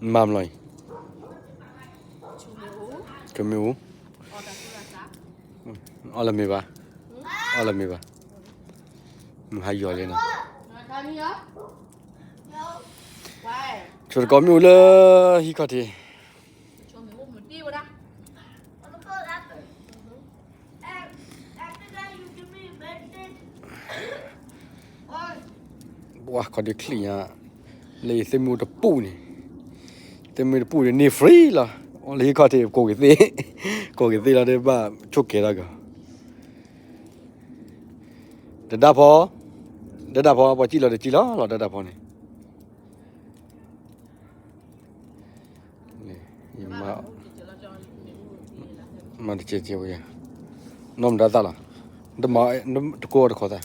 မၤမလီၤအံၤ, ကမ့ၢ်အိၣ်, အီၣ်လၢမ့ၢ်ဘၣ်, အီၣ်လၢမ့ၢ်ဘၣ်, မုၢ်ဟါယီၤလံနီၤ, ဆိတကီမ့ၣ်အူလၢဟံၣ်ခီၣ်ထံး ပှၤခီဒုးချံၣ်ညါ, လၢယသ့ၣ်မုၢ်တပူၤန့ၣ်, သ့ၣ်မုၢ်တပူၤန့ၣ် န့ၢ် free လီၤ, လၢဟံၣ်ခီၣ်ထံး ကိးက့ၤသ့, ကိးက့ၤသ့လီၤ ဒ်ဘၣ်ဆိၣ်ကဲၤထီၣ်ကီး, တဒၣ်ဖီ, တဒၣ်ဖီ ပှၤစံၣ်လီၤတစံၣ်လီၤလီၤ တဒၣ်ဖီန့ၣ် မၤတကဲကဲဝဲယၤ, နီၢ်မတၤသၣ်လီၤ, တမၤ, တကိးတခီသၣ်,